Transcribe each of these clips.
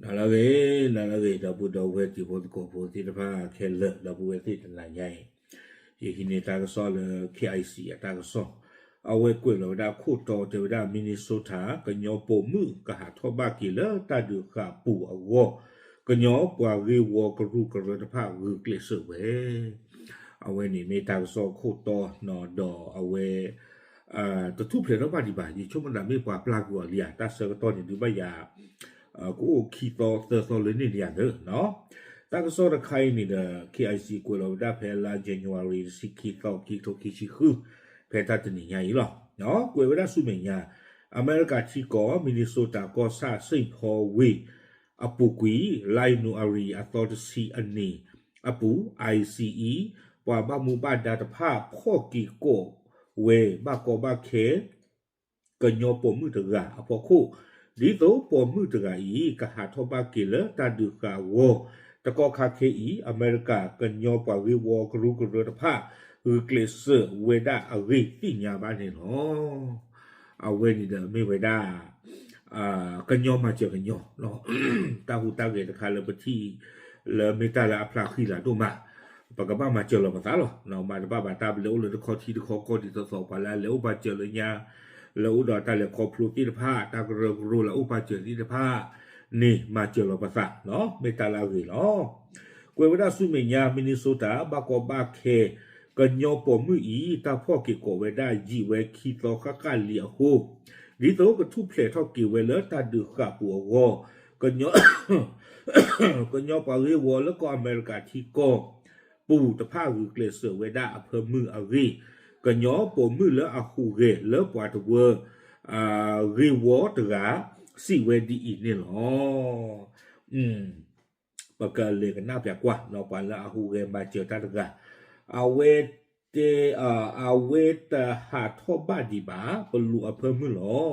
နၤလၢအဂ့ၤ, နၤလၢအဂ့ၤ ဒီပုၢ်ဒီဝဲၢ်တံၤဖိသကိးဖိသ့ၣ်တဖၣ်ခဲလၢာ် ဒီပုၢ်ဝဲၢ်သ့ၣ်တနၤညါအံၤ, ယဟံးန့ၢ်တၢ်ကစီၣ်လၢ K I C အတၢ်ကစီၣ်, အဝဲကွဲးလီၤဝဲဒၣ်ခိၣ်တီတဲဝဲဒၣ် Minnesota ကညီပိာ်မုၣ်ကဟးထီၣ်ဘၣ်က့ၤလၢတၢ်ဒုးဃာ်ပူၤအဂီၢ်, ကညီပှၤဂ့ၢ်ဝီကရူၢ်ကရၢတဖၣ်ဂုာ်ကျဲးစၢးဝဲ အဝဲန့ၣ်မ့ၢ်တၢ်ကစီၣ်ခိၣ်တီနီၤ ဒီးအဝဲ တထူၣ်ဖျဲးထီၣ်ဘၣ်ဒံးဘၣ်, ယဆိကမိၣ်သးမ့ၢ်ပှၤပျၢ်ကွံာ်အီၤလံဧါ, တၢ်ဆၢကတီၢ်န့ၣ်ဒုးဘၣ်ယၤ ကအိၣ်ခံသီသၢသီလၢန့ၣ်လံဧါသၢ, တၢ်ကစီၣ်တခါအံၤန့ၣ်ဒီး K I C ကွဲးလီၤဝဲဒၣ်ဖဲလါ January တဆံခံသီ ခံကထိခံဆံဃု, ဖဲတၢ်တနံၤညါအံၤလီၤ. ကွဲးဝဲဒၣ်ဆူမဲာ်ညါ, အမဲရကၤထံကီၢ် Minnesota ကီၢ်ဆၣ် Saint Paul ဝ့ၢ်အပူၤကွံာ် လါယနူၤအါရံၤအသီတဆံအနံၤအပူၤ I C E ပှၤဘၣ်မူဘၣ်ဒါတဖၣ်ဖီၣ်က့ၤကိးဝဲဘၣ်ကီဘၣ်ခဲ ကညီပိာ်မုၣ်တဂၤအဖီခိၣ်, ဒ်သိးပိာ်မုၣ်တဂၤအံၤ ကဟးထီၣ်ဘၣ်က့ၤလၢတၢ်ဒုးဃာ်အဂီၢ်, တကီၢ်ခါခဲအံၤ အမဲရကၤကညီပှၤဂ့ၢ်ဝီကရူၢ်ကရၢတဖၣ် ဂုာ်ကျဲးစၢးဝဲဒၣ်အဂ့ၢ်သ့ၣ်ညါဘၣ်န့ၣ်လီၤ. အဝဲန့ၣ်ဒီးမ့ၢ်ဝဲဒၣ် ကညီမၤစၢၤကညီ တၢ်ဟူးတၢ်ဂဲၤတခါလၢပထံၣ် လၢမ့ၢ်တၢ်လၢအဖျါဃံလၤဒိၣ်မး, ပကဘၣ်မၤစၢၤလီၤပသးလီၤ. မၤတဘၣ်ဘၣ်တၢ်လဲၤအိၣ်လၢတခီထံတခီကီၢ်ဒ်သိးသိး ပှၤလၢအလဲၤအိၣ်ပာ်စၢၤလၢညါ, လၢအိၣ်ဒီးတၢ်လဲၤခီဖျိသ့ၣ်တဖၣ်, တၢ်ကရၢကရိလၢအိၣ်ပာ်စၢၤသ့ၣ်တဖၣ်န့ၣ် မၤစၢၤလီၤပသး, မ့ၢ်တၢ်လၢအဂ့ၤလီၤ. ကွဲးဝဲဒၣ်ဆူမဲာ်ညါ Minnesota ဘၣ်ကီဘၣ်ခဲ ကညီပိာ်မုၣ်အံၤ တၢ်ဖီၣ်က့ၤကိးဝဲဒၣ်ယံာ်ဝဲခံသီဃၣ်ဃၣ်လံအဃိ, ဒ်သိးကထူၣ်ဖျဲးထီၣ်က့ၤဝဲလၢတၢ်ဒုးဃာ်ပူၤအဂီၢ်, ကညီ ကညီပှၤဂ့ၢ်ဝီလၢကီၢ်အမဲရကၤထံကီၢ်ပူၤတဖၣ်ဂုာ်ကျဲးစၢးဝဲဒၣ်အဖၢမုၢ်အဂ့ၢ်, ကညီပိာ်မုၣ်လၢအဟူးဂဲၤလၢပှၤတဝၢ ဂ့ၢ်ဝီတဂၤ စံးဝဲဒ်အံၤန့ၣ်လီၤ. ပကလဲၤကနၣ်ပျးကွၢ် ပှၤလၢအဟူးဂဲၤမၤစၢၤတၢ်တဂၤ, အဝဲတဲ အဝဲတဟးထီၣ်ဘၣ်ဒံးဘၣ် ပလူၤအဖၢမုၢ်လီၤ.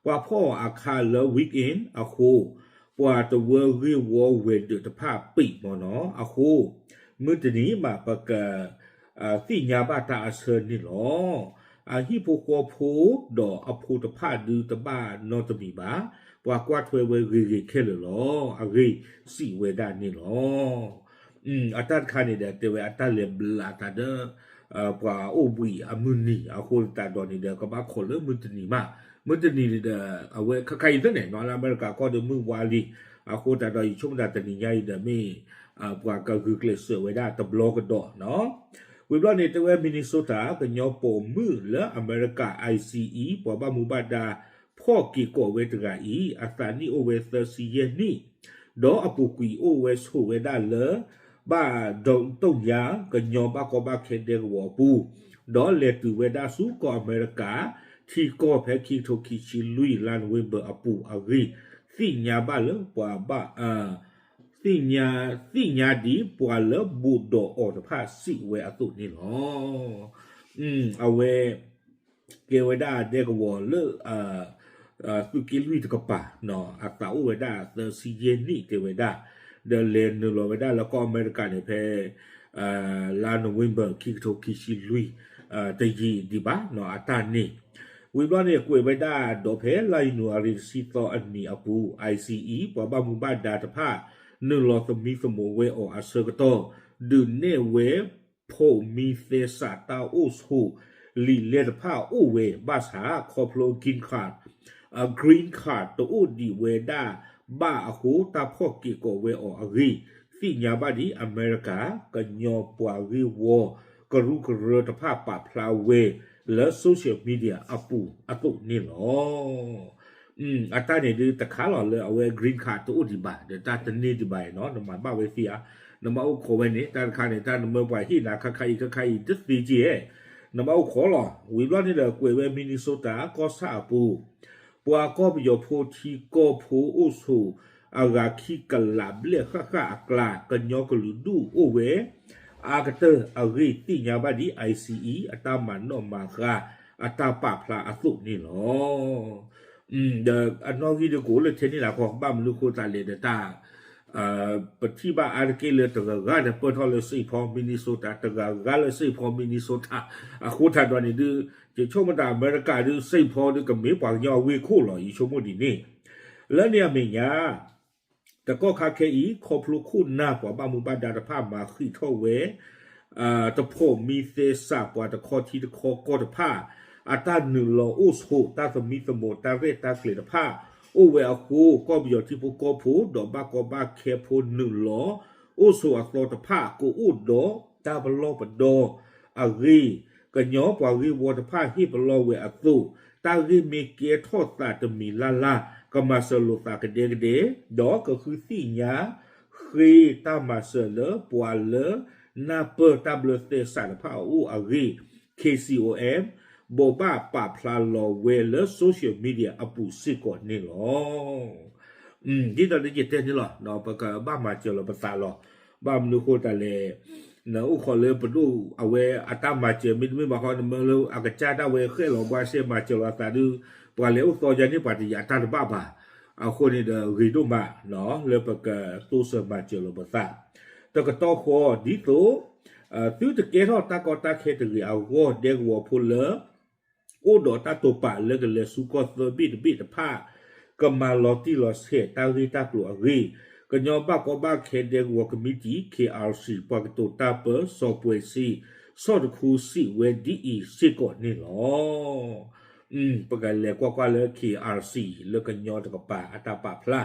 ပှၤဖီၣ်အီၤအခါလၢ weekend အဃိ, ပှၤတဝၢဂ့ၢ်ဝီဝဲၤဒၢးတဖၣ်ပံးမ့ၢ်နီၤအဃိ, မုၢ်တနံၤမး ပက သ့ၣ်ညါဘၣ်တၢ်အဆၢန့ၣ်လီၤ. အဟံၣ်ဖိဃီဖိဒီးအဖိတဖၣ်ဒုးတဘၣ်နီတမံၤဘၣ်. ပှၤကွၢ်ထွဲဝဲဂ့ၤဂ့ၤခဲလၢာ်လီၤ. အဂ့ၢ်စံးဝဲဒၣ်န့ၣ်လီၤ. အတၢ်တခါန့ၣ်ဒီး တဲဝဲအတၢ်လဲၤဘျးသးဒီး ပှၤအိၣ်ဘှံးအမုၢ်နံၤအဃိသတးဒီးန့ၣ်ဒီး ကဘၣ်ခိးလၢမုၢ်တနံၤမး, မုၢ်တနံၤန့ၣ်ဒီး အဝဲခဲခါအံၤသ့ၣ်န့ၣ် နီၢ်လၢအမဲရကၤကီၢ်ဒီးမုၢ်ဝါလံ, အဃိသတးဒီး ယဆိကမိၣ်တၢ်တနံၤညါအံၤဒီးမ့ၢ် ပှၤကဂုာ်ကျဲးစၢးဝဲဒၣ်တဘျီကဒီးနီၤ. ဝံၤဘျီန့ၣ် တဲဝဲ Minnesota ကညီပိာ်မုၣ်လၢအမဲရကၤ I C E ပှၤဘၣ်မူဘၣ်ဒါ ဖီၣ်က့ၤကိးဝဲတဂၤအံၤ အသးနံၣ်အိၣ်ဝဲသၢဆံယဲၢ်နံၣ်, ဒီးအပူၤကွံာ်အိၣ်ဝဲဆိးဝဲဒၣ်လၢ ဘၣ်ဒိတိၢ်ညါ ကညီဘၣ်ကီဘၣ်ခဲဒဲကဝီၤအပူၤ, ဒီးလဲၤတုၤဝဲဒၣ်ဆူကီၢ်အမဲရကၤ ထံကီၢ်ဖဲခံကထိခံဆံလွံၢ် လါနိၣ်ဝ့ဘၢၣ်အပူၤအဂ့ၢ် သ့ၣ်ညါဘၣ်လၢပှၤဘၣ် သ့ၣ်ညါ သ့ၣ်ညါဒ်ပှၤလၢဘူးဒီးအီၤတဖၣ်စံးဝဲအသိးန့ၣ်လီၤ. အဝဲ ကဲဝဲဒၣ်ဒဲကဝီၤလၢ သုးက့လွံၢ်တကပၤ အသးအိၣ်ဝဲဒၣ်သၢဆံယဲၢ်နံၣ်တဲဝဲဒၣ်, ဒီးလဲၤနုာ်လီၤဝဲဒၣ်လၢကီၢ်အမဲရကၤန့ၣ်ဖဲ လါနိၣ်ဝ့ဘၢၣ် ခံကထိခံဆံလွံၢ် တယံာ်ဒံးဘၣ်နီၤ အတၢ်န့ၣ်. ဝံၤဘျီန့ၣ် ကွဲးဝဲဒၣ်ဒီးဖဲလါယနူၤအါရံၤတဆံသီအနံၤအပူၤ I C E ပှၤဘၣ်မူဘၣ်ဒါတဖၣ် နုာ်လီၤသမံသမိးဝဲအီၤအဆၢကတီၢ် ဒုးနဲၣ်ဝဲ ဖိးမံသဲစးတၢ်အိၣ်ဆိး လံာ်လဲၢ်တဖၣ်အိၣ်ဝဲဘၣ်ဆၣ် ခီဖျိ green card, green card တအိၣ်ဒံးဝဲဒၣ် ဘၣ်အဃိ တၢ်ဖီၣ်က့ၤကိးဝဲအီၤအဂ့ၢ် သ့ၣ်ညါဘၣ်ဒ်အမဲရကၤ ကညီပှၤဂ့ၢ်ဝီ ကရူၢ်ကရၢတဖၣ်ပာ်ဖျါဝဲ လၢ social media အပူၤအသိးန့ၣ်လီၤ. အတၢ်န့ၣ်ဒုးတခါလီၤလၢအဝဲ green card တအိၣ်ဒံးဘၣ် ဒီးတၢ်တန့ၢ်ဒံးဘၣ်နီၤ နမၤဘၣ်ဝဲသ့ဧါ, နဘၣ်အိၣ်ခိးဝဲန့ၣ် တၢ်တခါန့ၣ် တၢ်နမၢပှၤဟ့ၣ်နၤခါခါအံၤ ခါခါအံၤ တသ့က့ၤဧဲ, နဘၣ်အိၣ်ခိးလီၤ. ဝံၤဘျီန့ၣ်ဒီး ကွဲးဝဲ Minnesota ကီၢ်ဆၣ်အပူၤ ပှၤကီၢ်ပယီၤဖိထံကီၢ်ဖိအိၣ်ဆိး အဂၤခံကလးဘျဲၣ်ဃၣ်ဃၣ်အကျါ ကညီကလုာ်ဒူၣ်အိၣ်ဝဲ အါကတၢၢ်အဂ့ၢ်သ့ၣ်ညါဘၣ်ဒ် I C E အတၢ်မၤနီၣ်မၤဃါ အတၢ်ပာ်ဖျါအသိးန့ၣ်လီၤ. ဒီးအနီၣ်ဂံၢ်ဒုးကအိၣ်လၢထဲန့ၣ်လီၤခီ ဘၣ်မနုၤဃိသတးလဲၣ်ဒီးတၢ် ပထံၣ်ဘၣ်အါတက့ၢ်လၢတဂၤဂၤဒီးပၢၢ်ထီၣ်လၢ Saint Paul Minnesota တဂၤဂၤလၢ Saint Paul Minnesota အဃိသတးဒီးန့ၣ်ဒုး ယဆိကမိၣ်တၢ်အမဲရကၤဒုး Saint Paul ဒုးကမ့ၢ်ပှၤကညီအဝ့ၢ်ခိၣ်လီၤ ယဆိကမိၣ်ဒ်န့ၣ် လၢန့ၣ်အမဲာ်ညါ တကီၢ်ခါခဲအံၤ ခီဖျိခိၣ်နၢ်ပှၤဘၣ်မူဘၣ်ဒါတဖၣ်မၤဃံးထီၣ်ဝဲ တဖိးမံသဲစးပှၤတခီထံတခီကီၢ်တဖၣ် အတၢ်နုာ်လီၤအိၣ်ဆိး တၢ်သမံသမိး တၢ်ရဲၣ်တၢ်ကျဲၤတဖၣ် အိၣ်ဝဲအဃိ ကီၢ်ပယီၤထံဖိကီၢ်ဖိ ဒီးဘၣ်ကီဘၣ်ခဲဖိနုာ်လီၤ အိၣ်ဆိးအသီတဖၣ် ကအိၣ်ဒီးတၢ်ပလီၢ်ပဒီအဂ့ၢ် ကညီပှၤဂ့ၢ်ဝီတဖၣ်ဟ့ၣ်ပလီၢ်ဝဲအသိး တၢ်ဂ့ၢ်မ့ၢ်ကဲထီၣ်သးတမံၤလၢ်လၢ် ကမၤစၢၤလိာ်သးကဒဲကဒဲ ဒီးကဃုသ့ၣ်ညါ ဃ့တၢ်မၤစၢၤလၢပှၤလၢ နၢ်ပၢၢ်တၢ်ဘျၢသဲစးတဖၣ်အအိၣ်အဂ့ၢ် K C O M ဘိးဘၣ်ပာ်ဖျါလီၤဝဲလၢ social media အပူၤစ့ၢ်ကီးန့ၣ်လီၤ. ဒ်သိးဒီးယတဲန့ၣ်လီၤ, ပကဘၣ်မၤစၢၤလီၤပသးလီၤ. ဘၣ်မနုၤဃိတၢ်လဲၣ်, နအိၣ်ခိးလၢပဒိၣ်အဝဲအတၢ်မၤစၢၤ မ့တမ့ၢ်ဘၣ်ဃီ နမၢလၢအကစၢ်ဒၣ်ဝဲဃဲၣ်လီၤဘှါစဲမၤစၢၤလီၤသးဒီး ပှၤလဲၤအိၣ်သီယါန့ၣ် ပှၤတယာ်တၢ်တဘၣ်ဘၣ်. အဃိန့ၣ်ဒီးဂ့ၤဒိၣ်မး လၢပကတိစၢၤမၤစၢၤလီၤပသး တကတီၢ်ဃီ ဒ်သိး သုတကဲထီၣ်တၢ်ကီတၢ်ခဲတဂ့ၤအဂီၢ် ဒဲကဝီၤဖိလၢ အိၣ်ဒီးတၢ်တိာ်ပာ်လၢကလဲၤဆူကီၢ်သၢဘ့ၣ်တဘ့ၣ်တဖၣ် ကမၤလီၤတံၢ်လီၤဆဲးတၢ်ဂ့ၢ်တၢ်ကျိၤအဂ့ၢ် ကညီဘၣ်ကီဘၣ်ခဲဒဲကဝီၤကမံးတံာ် K R C ပှၤကတိၤတၢ်ပၢ စီၤပှဲၤစံ ဆီၣ်တခူစံးဝဲဒ်အံၤစ့ၢ်ကီးန့ၣ်လီၤ. ပကလဲၤကွၢ်ကွၢ်လၢ K R C လၢကညီတကပၤအတၢ်ပာ်ဖျါ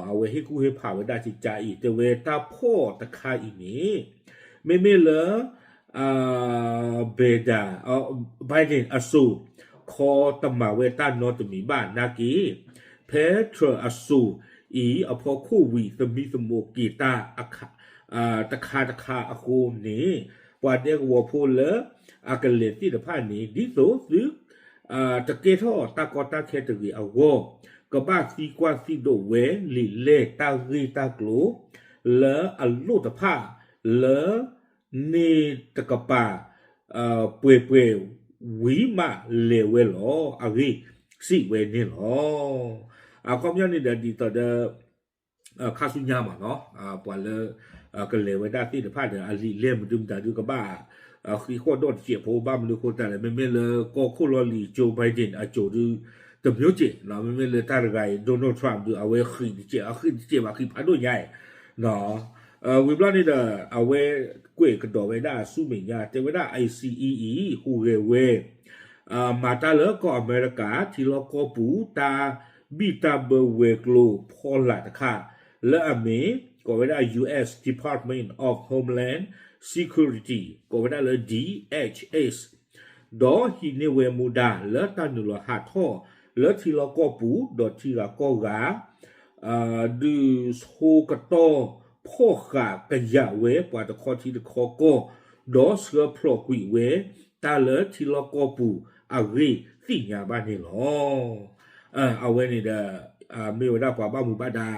အဝဲဟ့ၣ်ကူၣ်ဟ့ၣ်ဖးဝဲဒၣ်ကကါအံၤ တဲဝဲတၢ်ဖီၣ်တခါအံၤန့ၣ် မ့မ့ၢ်လၢ Biden, Biden အစိၤ ခီတမၤဝဲတၢ်နီတမံၤဘၣ်နာ်က့ ဖဲ Trump အစိၤအံၤ အဖီခိၣ်ဝံၤ သမံသမိးက့ၤတၢ်တခါတခါအဃိန့ၣ် ပှၤဒဲကဝီၤဖိလၢအကလဲၤသ့ၣ်တဖၣ်န့ၣ် ဒ်သိးသု တကဲထီၣ်တၢ်ကီတၢ်ခဲတဂ့ၤအဂီၢ် ကဘၣ်သံကွၢ်သံဒိးဝဲ လံာ်လဲၢ်တၢ်ဂ့ၢ်တၢ်ကျိၤ လၢအလိၣ်တဖၣ် လၢန့ၣ်တကပၤ ပှဲၤပှဲၤဝံၤမးလဲၤဝဲလီၤအဂ့ၢ် စံးဝဲန့ၣ်လီၤ. အခီပညီန့ၣ်ဒီးဒ်သိးဒီး ခါဆူညါမးနီၤ ပှၤလၢ ကလဲၤဝဲဒၣ်သ့ၣ်တဖၣ်ဒီး အလံာ်လဲၢ်မနုၤမတၤဒုကဘၣ် ဃံးဃီၣ်ဒီးတစဲးဖိ ဘၣ်မနုၤဃိတၢ်လဲၣ် မ့မ့ၢ်လၢကီၢ်ခိၣ်လီၢ်လံၤ Joe Biden အစိၤဒု တမျိုးစဲး မ့မ့ၢ်လၢတၢ်တဂၤအံၤ Donald Trump ဒု အဝဲဃံးတစဲး အဃံးတစဲးဘၣ်ဃံးဖးဒိၣ်ညါအံၤ ဝံၤဘျီန့ၣ်ဒီး အဝဲကွဲးကဒီးဝဲဒၣ်ဆူမဲာ်ညါ တဲဝဲဒၣ် I C E အံၤ ဟူးဂဲၤဝဲ မၤတၢ်လၢကီၢ်အမဲရကၤ ထံလီၢ်ကီၢ်ပူၤ တၢ်ဘံၣ်တၢ်ဘၢဝဲၤကျိၤဖီလာ်တခါ လၢအမ့ၢ် ကိးဝဲဒၣ် U S Department of Homeland Security ကိးဝဲဒၣ်လၢ D H S ဒီးဟံးန့ၢ်ဝဲမူဒါလၢတၢ်နုာ်လီၤဟးထီၣ်လၢထံလီၢ်ကီၢ်ပူၤ ဒီးထံဂၤကီၢ်ဂၤ ဒုးဆိကတီၢ်ဖီၣ်ဃာ်ကယာ်ဝဲပှၤတခီထံတခီကီၢ် ဒီးဆှၢဖျိးကွံာ်ဝဲ တၢ်လၢထံလီၢ်ကီၢ်ပူၤအဂ့ၢ်သ့ၣ်ညါဘၣ်န့ၣ်လီၤ. အဝဲန့ၣ်ဒီး မ့ၢ်ဝဲဒၣ်ပှၤဘၣ်မူဘၣ်ဒါ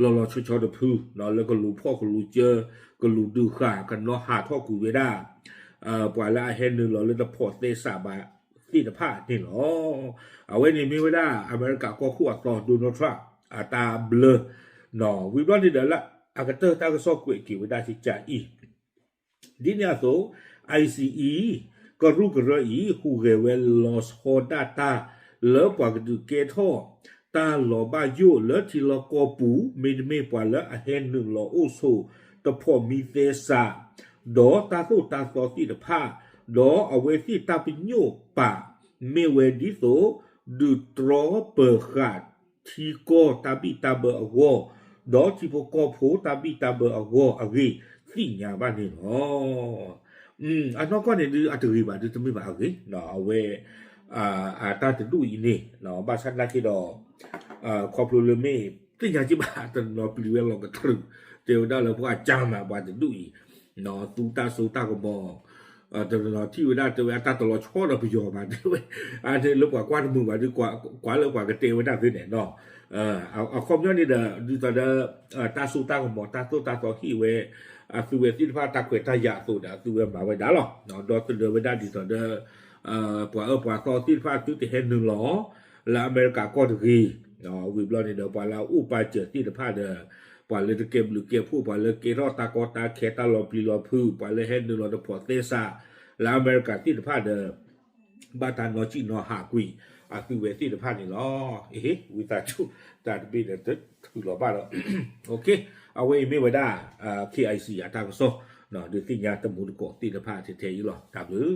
လီၤလီၤဆီဆီတဖု လၢကလူၤဖီၣ်ကလူၤစၢ ကလူၤဒုးဃာ် ကနီၣ်ဟးထီၣ်ကွံာ်ဝဲဒၣ် ပှၤလၢအဟဲနုာ်လီၤလၢတဖိးသဲစးဘၣ်သ့ၣ်တဖၣ်န့ၣ်လီၤ. အဝဲန့ၣ်မ့ၢ်ဝဲဒၣ် အမဲရကၤကီၢ်ခိၣ်အသီ Donald Trump အတၢ်ဘျၢ ဝံၤဘျီန့ၣ်ဒီးလၢအကတၢၢ်တၢ်ကစီၣ်ကွဲးက့ၤဝဲဒၣ်ကကါအံၤ ဒ်န့ၣ်အသိး I C E ကရူၢ်ကရၢအံၤ ဟူးဂဲၤဝဲလီၤဆီဒၣ်တၢ် လၢပှၤကဒုးကဲထီၣ် တၢ်လီၤဘၣ်ယိၣ်လၢထံလီၢ်ကီၢ်ပူၤ မ့တမ့ၢ်ပှၤလၢအဟဲနုာ်လီၤအိၣ်ဆိး တဖိးမံသဲစး ဒီးတၢ်သိၣ်တၢ်သီသ့ၣ်တဖၣ် ဒီးအဝဲသ့ၣ်တၢ်ပညိၣ်ပာ် မ့ၢ်ဝဲဒ်သိး ဒုးတြီပၢၤဃာ် ထံကီၢ်တၢ်ဘံၣ်တၢ်ဘၢအဂီၢ် ဒီးထံဖိကီၢ်ဖိတၢ်ဘံၣ်တၢ်ဘၢအဂီၢ်အဂ့ၢ်သ့ၣ်ညါဘၣ်န့ၣ်လီၤ. အနီၢ်ကီၢ်န့ၣ်ဒုးအတဂ့ၤဘၣ်ဒုးတမ့ၢ်ဘၣ်အဂ့ၢ် အဝဲ အတၢ်တဒူၣ်အံၤန့ၣ် ဘၣ်ဆၣ်သနာ်က့ဒီး ခီဖျိလၢမ့ၢ်သ့ၣ်ညါက့ဘၣ် တနီၤပျံၤဝဲလီၤကတြူၢ် တဲဝဲဒၣ်လၢပှၤကၠါမးပှၤတဒူၣ်အံၤ သူတၢ်စိတၢ်ကမီၤ တနီၤထံၣ်ဝဲဒၣ်တဲဝဲအတၢ်တလီၤဆီဒီးပယီၤဘၣ်တဲဝဲ အါန့ၣ်လၢပှၤကွၢ်တမုာ်ဘၣ်ဒုး ကွၢ်လၢပှၤကတဲဝဲဒၣ်သ့န့ၣ် အခီပညီန့ၣ်ဒီး ဒ်သိးဒီး တၢ်စိတၢ်ကမီၤတၢ်သိၣ်တၢ်သီဟ့ၣ်ဝဲ အသုဝဲသ့ၣ်တဖၣ်တၢ်ခွဲးတၢ်ယာ်အသိးဒီး အသုဝဲမၤဝဲဒၣ်လီၤ. ဒီးသဒၢဝဲဒၣ်ဒ်သိးဒီး ပှၤအၢပှၤသီသ့ၣ်တဖၣ်သုတဟဲနုာ်လီၤ လၢအမဲရကၤကီၢ်တဂ့ၤ ဝံၤဘျီန့ၣ်ဒီး ပှၤလၢအအိၣ်ပာ်စၢၤသ့ၣ်တဖၣ်ဒီး ပှၤလၢတကဲဘျုးကဲဖှိၣ် ပှၤလၢကဲထီၣ်တၢ်ကီတၢ်ခဲတၢ်လီၤပျံၤလီၤဖုး ပှၤလၢဟဲနုာ်လီၤတဖိးသဲစး လၢအမဲရကၤသ့ၣ်တဖၣ်ဒီး ဘၣ်တၢ်နီၢ်ကံၣ်နီၢ်ဟးကွံာ်အသုဝဲသ့ၣ်တဖၣ်န့ၣ်လီၤ. အ့ ဝံသးစူၤ တၢ်တဘ့ၣ်ဒီးတထုးလီၤဘၣ်ဒီး အဝဲအံၤမ့ၢ်ဝဲဒၣ် K I C အတၢ်ကစီၣ် ဒုးသ့ၣ်ညါတမူတကိးသ့ၣ်တဖၣ်ထဲထဲအံၤလီၤ. တၢ်ဘျုး